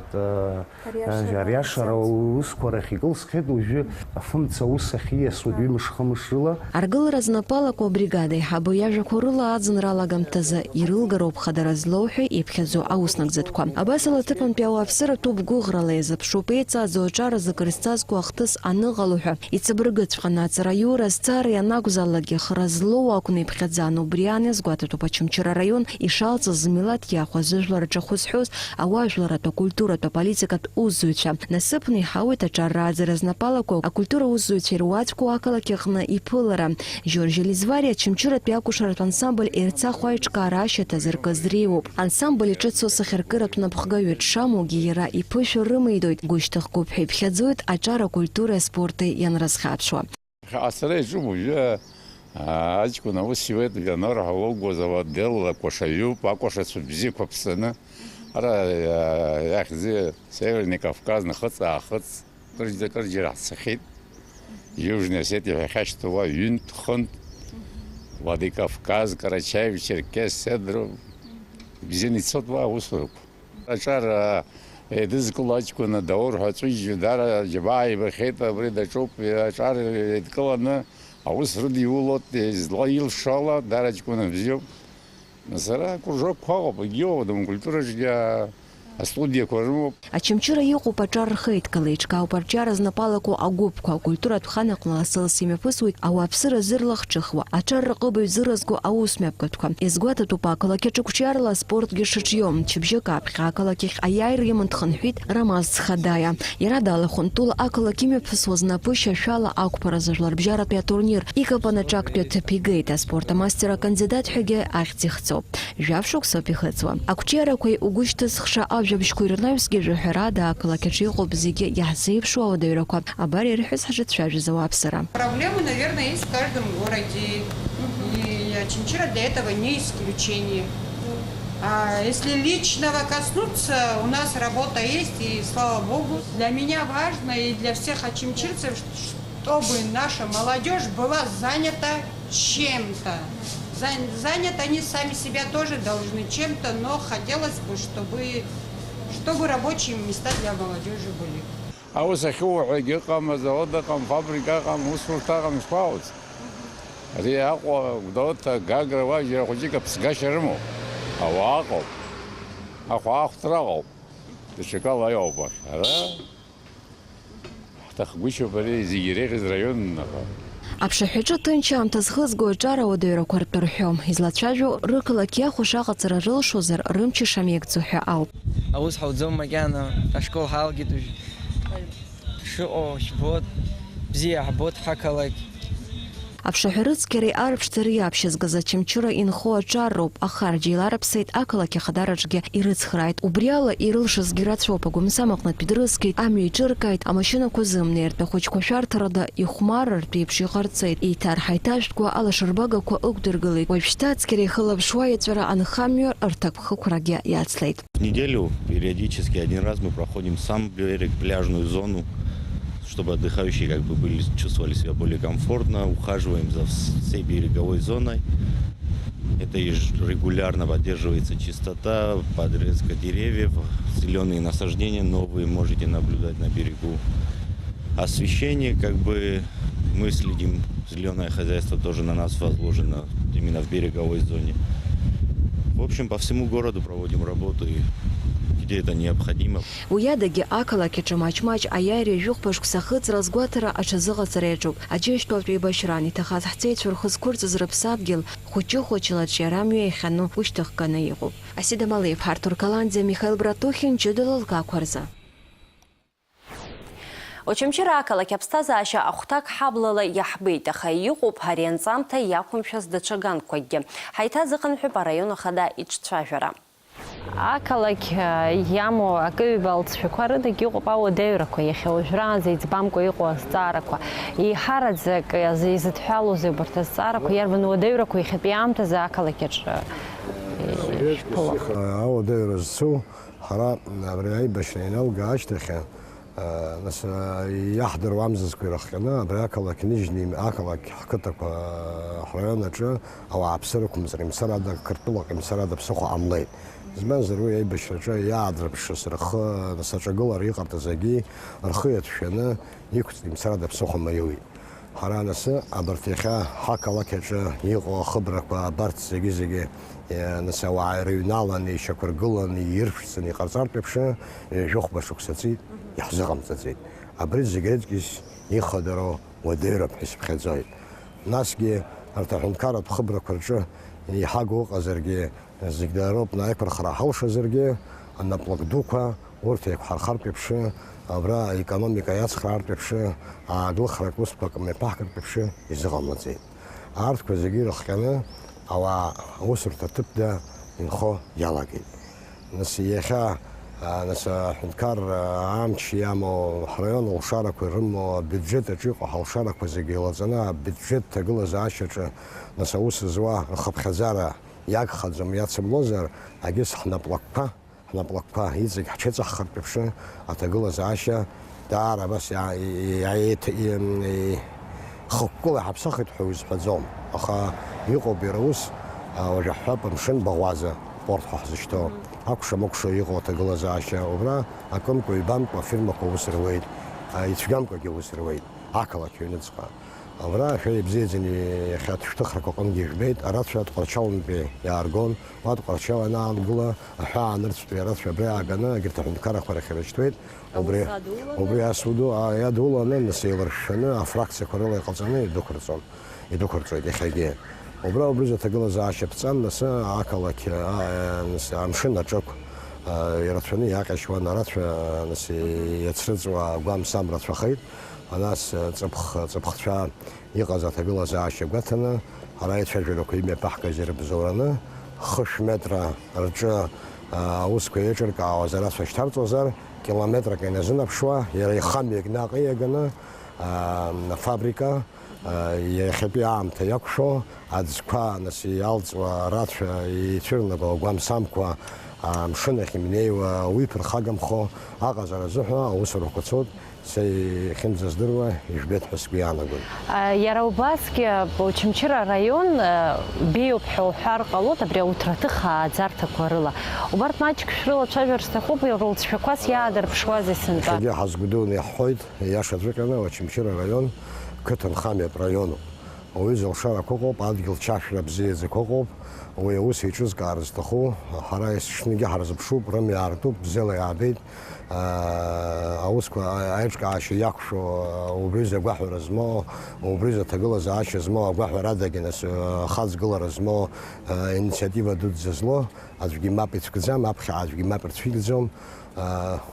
Ари ашара аусқәа рахь икылсхьеит, уажәы афымца аус ахьиасуеит ҩымш-хымш рыла. Аргылара знапы алаку абригада аиҳабы иажәақәа рыла аӡынра алагамҭазы ирылгароуп хадара злоу ҳәа иԥхьаӡоу аус нагӡатәқәа. Абасала аҭыԥантәи ауааԥсыра ҭоуп гәыӷрала иазыԥшуп еиҵааӡоу аҿар азы акыр зҵазкуа ахҭыс аныҟало ҳәа. Иҵабыргыҵәҟьаны аҵараиура азҵаара ианакәзаалакгьы хра злоу акәны иԥхьаӡан, убри аан иазгәаҭатәуп Очамчыра араион ишалҵыз змилаҭ иахәаз ыжәлар рҿахәы зҳәоз ауаажәларатә, акультуратә, аполитикатә усзуҩцәа. Насыԥны иҳауеит аҿар рааӡара знапалақәоу акультура усзуҩцәа ируаӡәкуа ақалақь аҟны иԥылара. Жьоржь Елизвариа Очамчыратәи акәашаратә ансамбль Ерцахә аиҿкаара ашьаҭа зыркыз дреиуоуп. Ансамбль иҿыцу асахьаркыратә напхгаҩы дшамоугьы иара иԥышәа рымеидоит, гәышьҭыхгоуп ҳәа иԥхьаӡоит аҿар акультуреи аспорти ианрызхьаԥшуа. Ацара иаҿуп уажәы, аа, аҷкәын аус иуеит, Ленор ҳәа лоугәа, заводел, акәашаҩуп, акәашацәа бзиақәа ԥҵаны. Ара, аа, иахьӡи Северный Кавказ нахыҵ-аахыҵ, кырџьа-кырџьара ҳцахьеит. Южная Осетия ҳәа иахьашьҭоу уа ҩынтә-хынтә, Владикавказ, Карачаево-Черкес, Северо, ибзианы ицоит уа аусурақәа. Аҿар, а, еидызкыло аҷкәын Даур ҳәа аҵәыџь дара џьабаа ибахьеит, абри даҿуп, аҿар еидкыланы аус рыдиулоит, излаилшо ала, дара ҷкәын бзиоуп. Сара акружокқәа ыҟоуп, егьиуп, акультураҿгьы астудиақәа рымоуп. Очамчыра иҟоуп аҿар рхеидкыла, еиҿкаауп арҿиара знапы алаку агәыԥқәа, акультуратә хан аҟны лассы-ласс имҩаԥысуеит ауааԥсыра зырлахҿыхуа, аҿар рҟыбаҩ зыразго аусмҩаԥгатәқәа. Иазгәаҭатәуп ақалақь аҿы қәҿиарала аспортгьы шаҿио. Мчыбжьык аԥхьа ақалақь ахь аиааира иман дхынҳәит Рамаз Цхадаиа. Иара далахәын тәыла ақалақь имҩаԥысуаз напы шьашәала ақәԥаразы жәларбжьаратәи атурнир икапан аҿактәи аҭыԥ игеит. Аспорт амастер акандидат ҳәагьы ахьӡ ихҵоуп. Жәаф шықәсоуп ихыҵуа. Ақәҿиарақәеи угәышьҭызхша ажәабжьқәеи рнаҩсгьы жәаҳәарада ақалақь аҿы иҟоуп зегьы иаҳзеиԥшу ауадаҩрақәа. Абар ирҳәаз ҳаҿацәажәаз ауааԥсыра. Проблемы, наверное, есть в каждом городе. И Очамчыра для этого не исключение. А если личного коснуться, у нас работа есть, и слава богу. Для меня важно и для всех очамчирцев, чтобы наша молодежь была занята чем-то. Зан-, занят они сами себя тоже должны чем-то, но хотелось бы, чтобы, чтобы рабочие места для молодежи были. Аус ахьуҳәагьы ыҟам, азавод ыҟам, фабрика ыҟам, усурҭа ыҟам, ишԥауц? Ари Аҟәа, Гәдоуҭа, Гагра, уа џьара хәыҷык аԥсгашьа рымоуп. Ауаа ыҟоуп. Ахәаахәҭра ыҟоуп. Даҽакала иоуп уахь. Ара ҳҭахгәышьоуп ари зегьы иреиӷьыз раионын, аха. Аԥшаҳәаҿы ҭынч аамҭа зхызго аҿар ауадаҩрақәа ртәы рҳәом. Излацәажәо, рықалақь иахәаша аҟаҵара рылшозар, рымч ишамеигӡо ҳәа ауп. Аус ҳауӡом макьана, ашкол ҳалгеит уажә. Шыҟоу жәбоит, бзиа ҳбоит ҳақалақь. Аԥшаҳәа рыцқьареи арԥшӡареи иаԥшьызгаз Очамчыра инхо аҿар роуп, аха арџьеиларыԥсеит, ақалақь ахадараҿгьы ирыцхрааит. Убри ала ирылшазгьы рацәоуп, агәамсам аҟнытә идрыскит, амҩа иҿыркааит, амашьынақәа зымнеиртә ахәыҷқәа шәарҭарада ихәмаррартә еиԥш иҟарҵеит. Еиҭарҳа-еиҭашәҭқәа алашарбагақәа ықәдыргылеит. Уажәшьҭа ацқьара ихылаԥшуа иаҵәара анхамҩа рҭакԥхықәрагьы иацлеит. В неделю периодически один раз мы проходим сам берег, пляжную зону, чтобы отдыхающие как бы были, чувствовали себя более комфортно, ухаживаем за вс-, всей береговой зоной. Это еж-, регулярно поддерживается чистота, подрезка деревьев, зелёные насаждения новые можете наблюдать на берегу. Освещение, как бы, мы следим, зелёное хозяйство тоже на нас возложено, именно в береговой зоне. В общем, по всему городу проводим работу, и где это необходимо. Уи адагьы, ақалақь аҿы маҷ-маҷ аиааира ҩажәихәба шықәса ахыҵра азгәаҭара аҽазыҟаҵара иаҿуп. Аџьынџьтәылатә еибашьраан иҭахаз ҳҵеицәа рхы зқәырҵаз рыԥсадгьыл, хәыҷы-хәыҷла аҿиарамҩа иахьану ушьҭыхганы иҟоуп. Асида Малиев, Артур Каланӡиа, Михаил Братухин, ҷыдала лкақәа рзы. Очамчыра ақалақь аԥсҭазаашьа ахәҭак ҳаблала иаҳбеит, аха иҟоуп ари анҵамҭа иақәымшәаз даҽа ганқәакгьы. Ҳаиҭазыҟанаҳәап араион ахада иҿцәажәара. Ақалақь, а, иамоу акы-ҩба алҵшәақәа рыдагь иҟоуп ауадаҩрақәа, иахьа уажәраанӡа иӡбамкәа иҟоу азҵаарақәа. Еиҳараӡак азы изыдҳәалоузеи убарҭ азҵаарақәа, иарбан уадаҩрақәа иахьатәи аамҭазы ақалақь аҿы, э, ишәԥыло? Ауадаҩра зцу Ҳара абри аибашьра ианалга ашьҭахь, а, нас, а, иаҳдыруа амзызқәа ирыхҟьаны, абри ақалақь ныжьны им-, ақалақь ҳқыҭақәа, а, ҳраион аҿы ауааԥсыра ықәымҵара, имцарада Қырҭтәылаҟа, имцарада ԥсыхәа ҟамлеит. Избанзар, уи аибашьраҿы иаадрыԥшыз рхы, нас, аҿагылара иҟарҵаз зегьы рхы иаҭшәаны, иқәҵны имцарада ԥсыхәа маиуит. Ҳара анасы, абарҭ иахьа ҳақалақь аҿы иҟоу ахыбрақәа абарҭ зегьы-зегьы, е, нас ауаа ирыҩналаны, ишьақәыргыланы, ирԥшӡаны иҟарҵартә еиԥш, ҩажәихәба шықәса ҵит, иаҳзыҟамҵаӡеит. Абри зегь рыҵкьыс ихадароу уадаҩрап ҳәа исыԥхьаӡоит. Насгьы арҭ аҳәынҭқарратә хыбрақәа рҿы иҳагу ыҟазаргьы, Зегь дароуп, наиқәырхара ҳалшазаргьы, анаплак дуқәа урҭ еиқәҳархартә еиԥш, абра аекономика иацхраартә еиԥш, ааглыхратә усқәак мҩаԥаҳгартә еиԥш изыҟамлаӡеит. Арҭқәа зегьы ирыхҟьаны ауаа аусурҭа ҭыԥда инхо иалагеит. Нас, иахьа Нас аҳәынҭқарра амч иамоу, ҳраион алшарақәа ирымоу, абиуџьет аҿы иҟоу ҳалшарақәа зегьы еилаҵаны, абиуџьет ҭагылазаашьаҿы, нас аус зуа рхыԥхьаӡара иагхаӡом, иацымлозар, агьыс ҳнаплакқәа, ҳнаплакқәа иҵегь ҳҽеиҵаҳхыртә еиԥш, аҭагылазаашьа даара абас иа-, иа-, иа-, иа-, ихықәкыла иҳаԥсахит ҳәа узҳәаӡом, аха иҟоуп иара ус, а, уажә ҳҳәап, амшын баӷәаза, порт ҳәа ҳзышьҭоу, акәша-мыкәша иҟоу аҭагылазаашьа, убра акымкәа-ҩбамкәа афирмақәа аус руеит, а, ицәгьамкәагьы аус руеит, ақалақь аҩныҵҟа. Абра ашәа ибзиаӡаны иахьа ашәҭыхрақәа аҟынгьы ижәбеит, арацәа Тҟәарчалнтәи иааргон, уа Тҟәарчал анаангыла, аҳәаа нырцәтәи арацәа абра иааганы, егьырҭ аҳәынҭқаррақәа рахь ирышьҭуеит. Убри, Аус адуланы? Убри ас уду, а, иадуланы, нас еиларшәшәаны, афракциақәа рыла иҟаҵаны идәықәырҵон, идәықәырҵоит иахьагьы. Убра убризы аҭагылазаашьа ԥҵан, нас ақалақь, а, а, нас амшын аҿықә, а, ирацәаны иаҟьашьуан, арацәа, нас иацрыҵуа агәамсам рацәахеит, а, нас, а, ҵыԥх-, ҵыԥхцәа иҟаз аҭагылазаашьа гәаҭаны, ҳара аицәажәарақәа имҩаԥаҳгаз ирыбзоураны, хышә метра рҿы, а, аусқәа еиҿыркаауаз арацәа шьҭарҵозар, километрак иназынаԥшуа, иара ихамҩагь наҟ ииаганы, а, афабрика, а, иахьатәи аамҭа иақәшәо, аӡқәа, нас, иалҵуа арацәа ицәырнаго агәамсамқәа, а, амшын ахь имнеиуа, уи ԥырхагамхо аҟазара азыҳәа аусурақәа цоит. Са иахьынӡаздыруа ижәбеит ҳәа сгәы иаанагоит. А, иара убасгьы Очамчыра араион, а, беиоуп ҳәа уҳәар ҟалоит абри ауҭраҭых ааӡарҭақәа рыла. Убарҭ маҷк шәрылацәажәар сҭахуп, рылҵшәақәас иаадырԥшуазеи сынтәа? Иахьагьы ҳазгәдуны иаҳҳәоит, иашаҵәҟьаны Очамчыра араион қыҭанхамҩатә раионуп. Ауаҩы зылшарақәа ыҟоуп, адгьыл чашәра бзиаӡақәа ыҟоуп, уи аус еиҿызкаар зҭаху, ҳара есҽныгьы ҳарзыԥшуп, рымҩа аартуп, бзиала иаабеит, аа, аусқәа аиҿкаашьа иақәшәо, убризы агәаҳәара змоу, убризы аҭагылазаашьа змоу, агәаҳәарадагьы нас, ахаҵгылара змоу, инициатива дуӡӡа злоу аӡәгьы мап ицәкӡам, аԥхьа аӡәгьы мап рцәикӡом.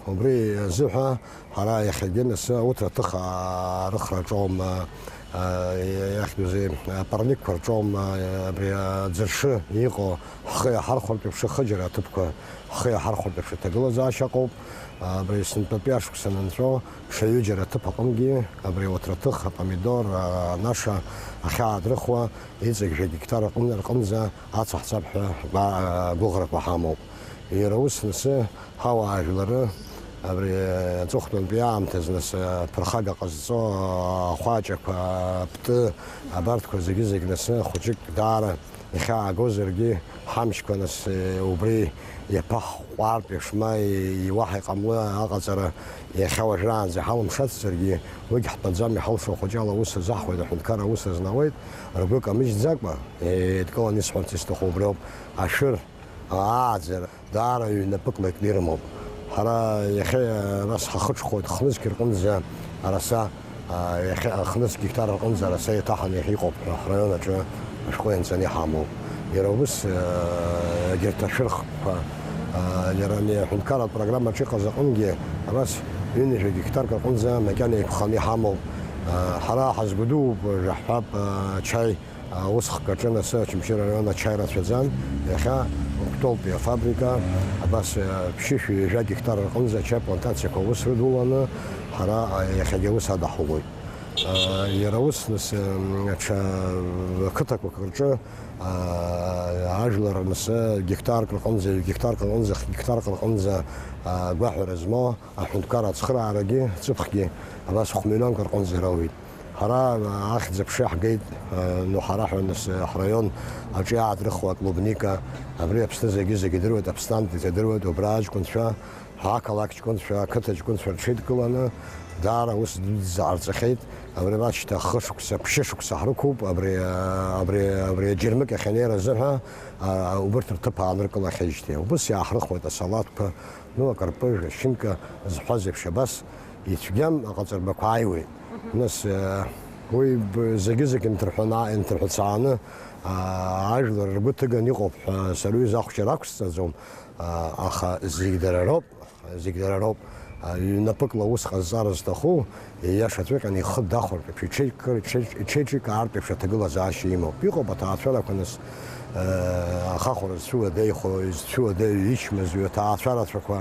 Убри азыҳәа ҳара иахьагьы нас ауҭраҭых арыхра аҿоума, иахьӡузеи, апарникқәа рҿоума, абри аӡыршы иҟоу ҳхы иаҳархәартә еиԥш, хыџьара аҭыԥқәа ҳхы иаҳархәартә еиԥш аҭагылазаашьа ыҟоуп. Абри сынтәатәи ашықәс анынҵәо, ҽаҩыџьара аҭыԥ аҟынгьы абри ауҭраҭых, апомидор, анаша ахьаадрыхуа, иҵегь жәа гектар аҟны, рҟынӡа ацаҳҵап ҳәа гәа-, гәыӷрақәа ҳамоуп. Иара ус, нас, ҳауаажәлары абри аҵыхәтәантәи аамҭазы, нас, ԥырхага ҟазҵо, ахәаҷақәа, аптәы, абарҭқәа зегьы-зегь, нас, хәыҷык даара ихьаагозаргьы, ҳамчқәа, нас, убри иаԥаҳҟәартә еиԥш, ма и-, уаҳа иҟамло аҟаҵара иахьа уажәраанӡа иҳалымшацзаргьы, уигь ҳтәаӡам, иҳалшо хәыҷы ала аус азаҳуеит, аҳәынҭқарра аус азнауеит, ргәы камыжьӡакәа, еидкыланы исҳәарц исҭаху убриоуп, ашәыр, ааӡара даара ҩнапыкла икны ирымоуп. Ҳара иахьа нас ҳахыҽхәоит хнызқь рҟынӡа араса, а, иахьа хнызқь гектар рҟынӡа араса иаҭаҳаны иахьа иҟоуп ҳәа ҳраион аҿы ашәҟәы ианҵаны иҳамоуп. Иара убыс, а, егьырҭ ашәырхқәа, а, иара ани аҳәынҭқарратә программаҿы иҟаз аҟынгьы абас ҩынҩажәа гектарк рҟынӡа макьана еиқәханы иҳамоуп. А, ҳара ҳазгәдууп, уажә ҳҳәап, а, ачаи Аусхк аҿы, нас, Очамчыра араион ачаи рацәаӡан, иахьа Кәтолтәи афабрика, абас, ԥшьышәи ҩажәа гектар рҟынӡа ачаи плантациақәа аус рыдуланы, ҳара, иахьагьы аус адаҳулоит. Иара ус, нас, м, ҽа қыҭақәак рҿы, ажәлар, нас, гектарк рҟынӡа, ҩ гектарк рҟынӡа, х гектарк рҟынӡа, гәаҳәара змоу аҳәынҭқарра ацхыраарагьы, ҵыԥхгьы, абас хә-миллионк рҟынӡа ирауеит. Ҳара, а, ахьӡ-аԥша иаҳгеит, а, ну, ҳара ҳәа нас, а, ҳраион аҿы иаадрыхуа аклубника, абри Аԥсны зегьы-зегьы идыруеит, Аԥсны анҭыҵ идыруеит, убра аҷкәынцәа, ақалақь ҷкәынцәа, ақыҭа ҷкәынцәа рҽеидкыланы, даара аус дуӡӡа ҟарҵахьеит, абри ара шьҭа хышықәса, ԥшьышықәса ҳрықәуп, абри, а, абри, абри аџьармыкьахь анеира азыҳәа, а, убырҭ рҭыԥ ааныркылахьеижьҭеи. Убыс иааҳрыхуеит асалаҭқәа, ну, акарпыжә, ашьынка зҳәаз еиԥш абас, ицәгьам аҟаҵарбақәа ааиуеит. Мгм. Нас, э, уи б-, зегьы-зегь инҭырҳәана-, инҭырҳәцааны, а, ажәлар ргәы ҭыганы иҟоуп ҳәа сара уи захәшьара ақәсҵаӡом, а, аха зегь дара роуп, зегь дара роуп. А, ҩнапыкла аус ҟазҵара зҭаху, ииашаҵәҟьаны ихы дахәартә еиԥш, иҽеиҿкаартә еиԥш аҭагылазаашьа имоуп. Иҟоуп аҭаацәарақәа нас, э, ахахәара зцәыуадаҩхо, зцәыуадаҩу ичмазаҩу аҭаацәарацәақәа,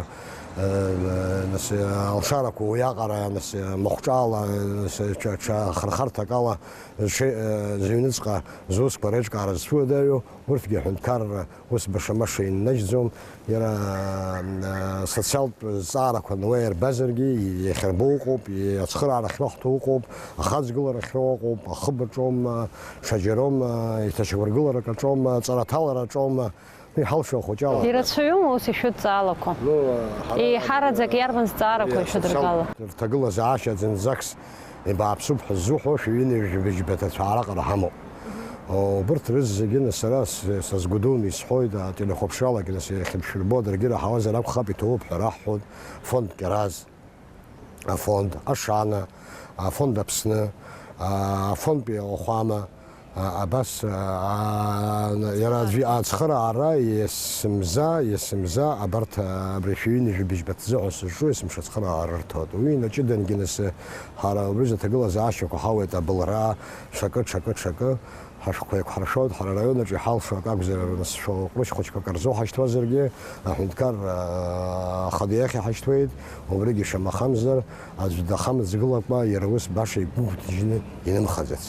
Нас алшарақәа уиаҟара, нас махәҿала, нас ҽа, ҽа хырхарҭак ала зҽе-, зыҩныҵҟа зусқәа реиҿкаара зцәыуадаҩу, урҭгьы аҳәынҭқарра ус баша-маша иннаџьӡом. Иара, а, социалтә зҵаарақәа ануеирбазаргьы, иахьырбо ыҟоуп, ацхыраара ахьрыхәҭоу ыҟоуп, ахаҵгылара ахьроуа ыҟоуп, ахыб аҿоума, ҽаџьароума, еиҭашьақәыргыларак аҿоума, ҵараҭалара аҿоума, иҳалшо ахәыҷала. Ирацәаҩума ус ишәыдҵаалақәа? Ну, ҳара Еиҳараӡак иарбан зҵаарақәа ишәыдыргало? Рҭагылазаашьа зынӡакс ибааԥсуп ҳәа ззуҳәо шәи ҩынҩажәи быжьба ҭацәаара аҟара ҳамоуп. Убырҭ рызегьы нас сара с-, сазгәыдуны исҳәоит, ателехәаԥшралагьы нас иахьыбшәырбо даргьы раҳауазар акәхап, иҭоуп ҳәа раҳҳәоит, фонд Кьараз, афонд Ашана, афонд Аԥсны, афондтәи Аҟәама, а, абас, а, а, иара аӡәы ацхыраара есымза, есымза абарҭ, а, абри шәи ҩынҩажәи быжьба ҭзы ҳәа сызҿу есымша ацхыраара рҭоит. Уи инаҷыдангьы нас ҳара убри рзы аҭагылазаашьақәа ҳауеит, абылра, ҽакы, ҽакы, ҽакы. Ҳашәҟәқәа еиқәҳаршәоит, ҳара араион аҿы иҳалшо акы акәзар, нас шәҟәы ҟәрышь хәыҷқәак рзы ҳашьҭуазаргьы, аҳәынҭқар, а, ахада иахь иҳашьҭуеит, убригьы шамахамзар, аӡә дахамыҵгылакәа, иара ус баша игәыгәҭажьны инымхаӡац.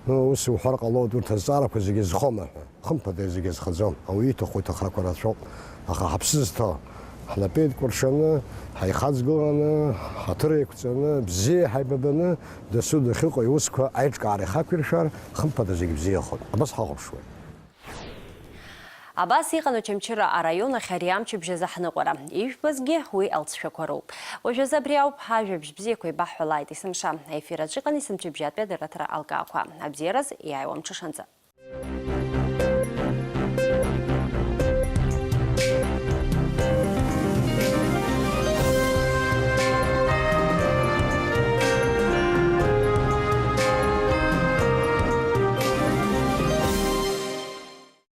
Ну, ус уҳәар ҟалоит, урҭ азҵаарақәа зегьы зхома ҳәа. Хымԥада, зегьы зхаӡом. Ауаҩы иҭаху иҭахрақәа рацәоуп. Аха ҳаԥсы зҭо, ҳнапы еидкәыршаны, ҳаихаҵгыланы, ҳаҭыр еиқәҵаны, бзиа ҳаибабаны, дасу дахьыҟоу иусқәа аиҿкаара ихақәиршәар, хымԥада, зегь бзиахоит. Абас ҳахәаԥшуеит. Абас иҟан Очамчыра араион ахь ари амчыбжь азы ҳныҟәара. Ижәбазгьы уи алҵшәақәа роуп. Уажәазы абри ауп, ажәабжь бзиақәа еибаҳҳәалааит есымша. Аефир аҿы иҟан есымчыбжьатәи адырраҭара алкаақәа. Абзиараз, иааиуа амҽышанӡа.